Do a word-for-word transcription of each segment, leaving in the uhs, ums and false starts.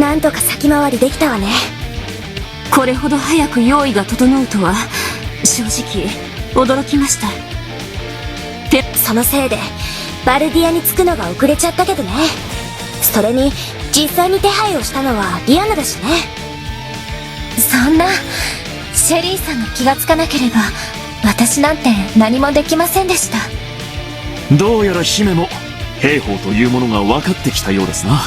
なんとか先回りできたわね。これほど早く用意が整うとは、正直驚きました。で、そのせいでバルディアに着くのが遅れちゃったけどね。それに、実際に手配をしたのはディアナだしね。そんな、シェリーさんが気がつかなければ、私なんて何もできませんでした。どうやら、姫も兵法というものが分かってきたようですな。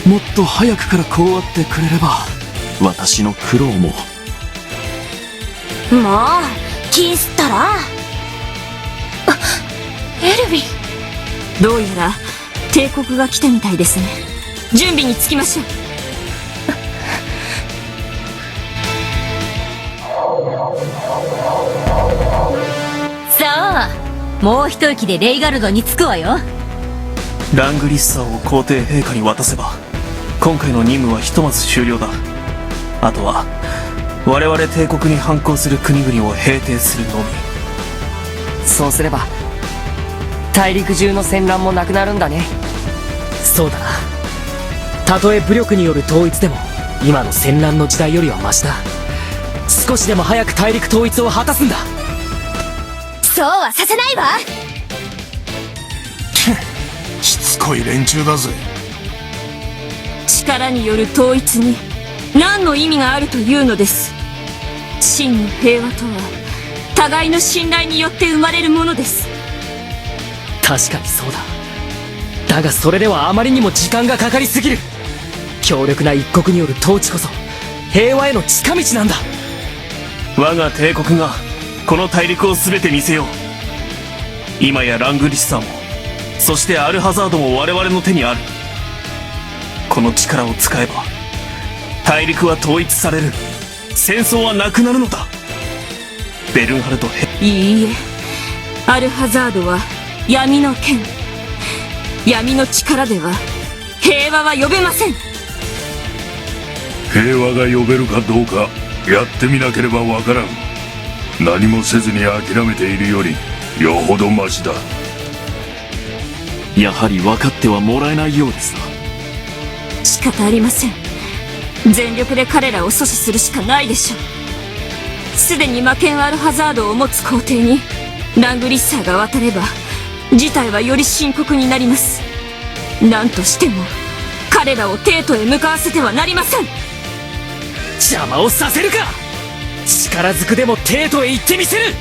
もっと早くからこうあってくれれば、私の苦労も。もう、気すったら。あ、エルヴィン。どうやら帝国が来たみたいですね。準備につきましょう。さあ、もう一息でレイガルドに着くわよ。ラングリッサーを皇帝陛下に渡せば、今回の任務はひとまず終了だ。あとは、我々帝国に反抗する国々を平定するのみ。そうすれば、大陸中の戦乱もなくなるんだね。そうだな。たとえ武力による統一でも、今の戦乱の時代よりはマシだ。少しでも早く大陸統一を果たすんだ。そうはさせないわ。しつこい連中だぜ。力による統一に何の意味があるというのです。真の平和とは、互いの信頼によって生まれるものです。確かにそうだ。だが、それではあまりにも時間がかかりすぎる。強力な一国による統治こそ平和への近道なんだ。我が帝国がこの大陸を全て見せよう。今やラングリッサーも、そしてアルハザードも我々の手にある。この力を使えば、大陸は統一される。戦争はなくなるのだ。ベルンハルト、いいえ、アルハザードは闇の剣。闇の力では平和は呼べません。平和が呼べるかどうか、やってみなければわからん。何もせずに諦めているより、よほどマシだ。やはり分かってはもらえないようですな。仕方ありません。全力で彼らを阻止するしかないでしょう。すでに魔剣アルハザードを持つ皇帝にラングリッサーが渡れば、事態はより深刻になります。何としても、彼らを帝都へ向かわせてはなりません。邪魔をさせるか。力ずくでも帝都へ行ってみせる。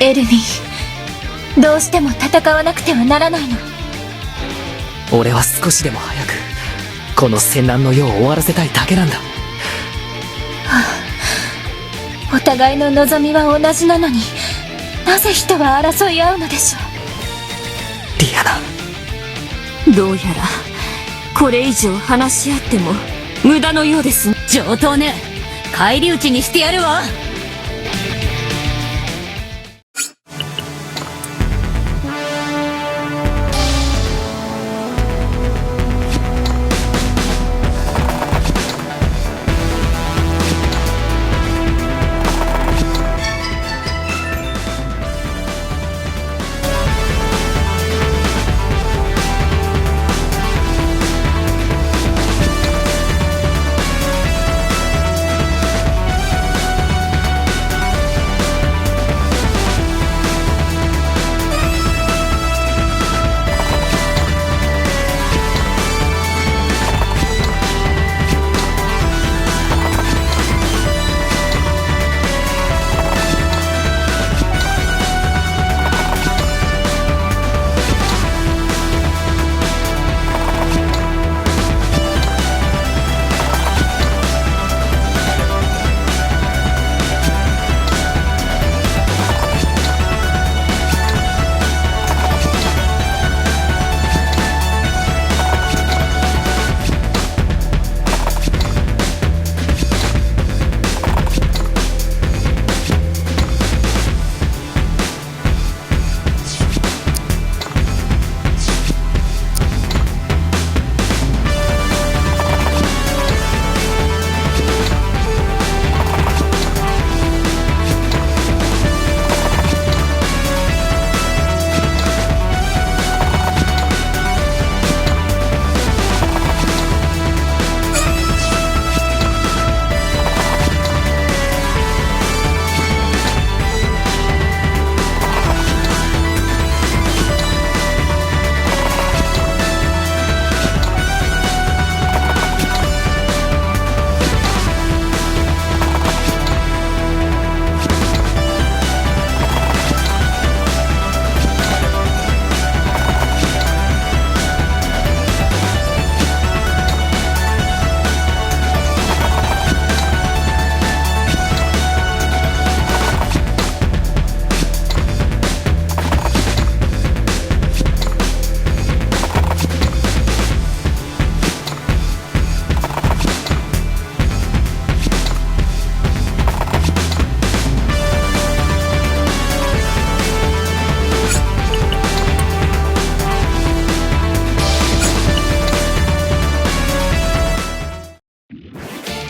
エルヴィン、どうしても戦わなくてはならないの？俺は少しでも早くこの戦乱の世を終わらせたいだけなんだ。はあ、お互いの望みは同じなのに、なぜ人は争い合うのでしょう。リアナ。どうやら、これ以上話し合っても無駄のようですね。上等ね。返り討ちにしてやるわ。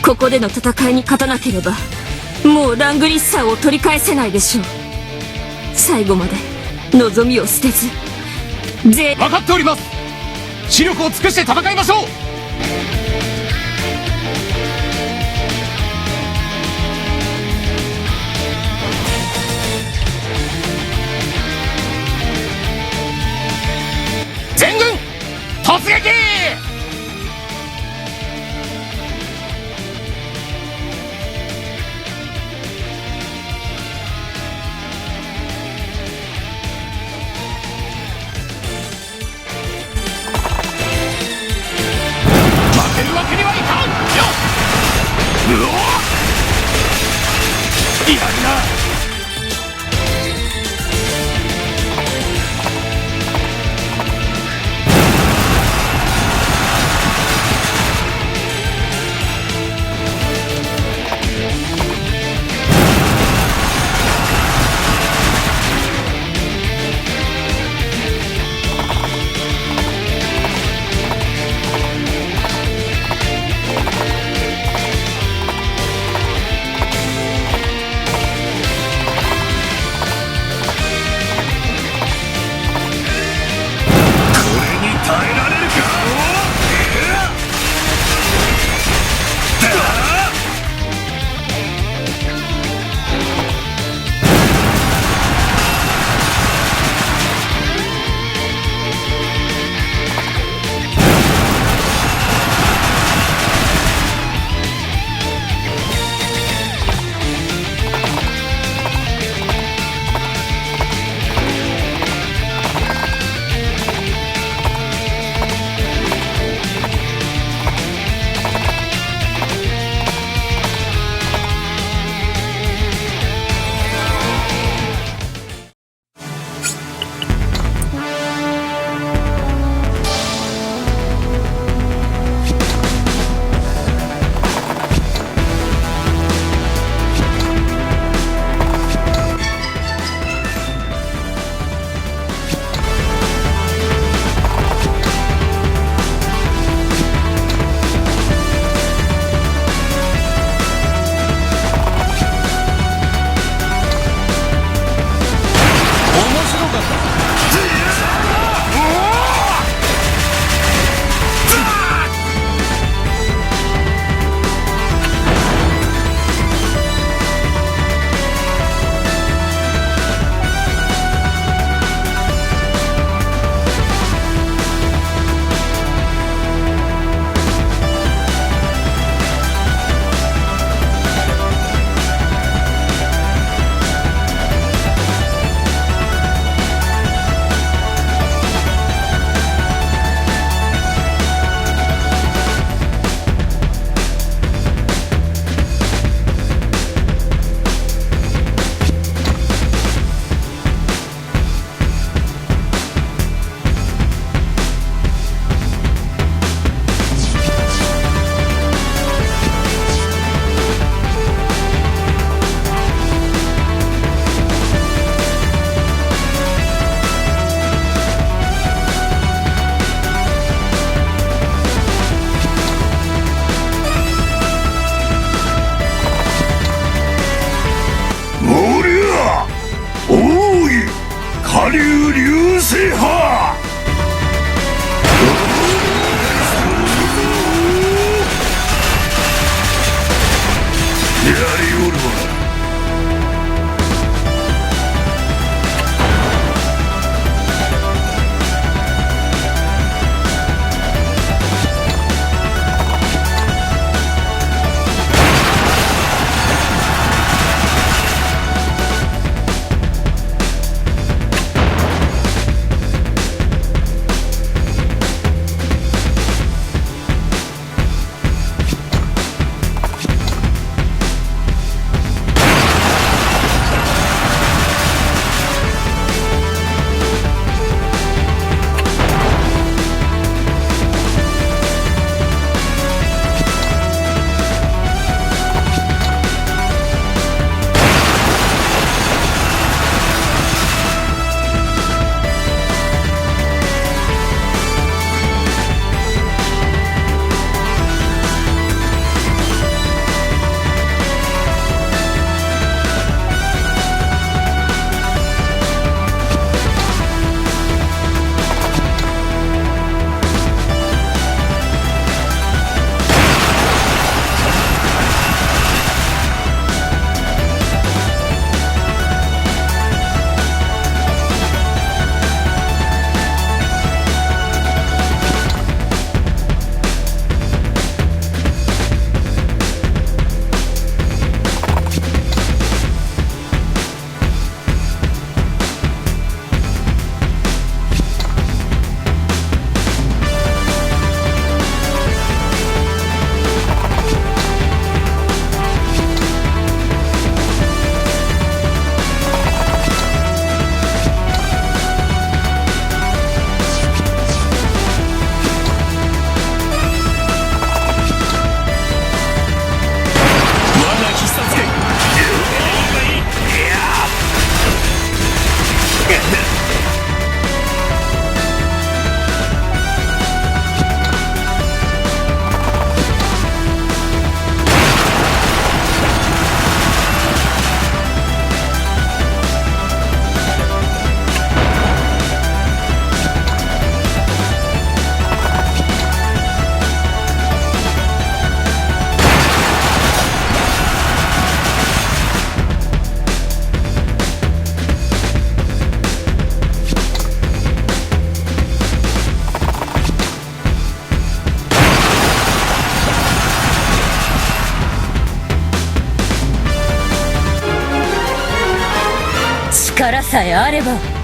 ここでの戦いに勝たなければ、もうラングリッサーを取り返せないでしょう。最後まで望みを捨てず、全分かっております。死力を尽くして戦いましょう。全軍突撃！負けるわけにはいかん！さえあれば、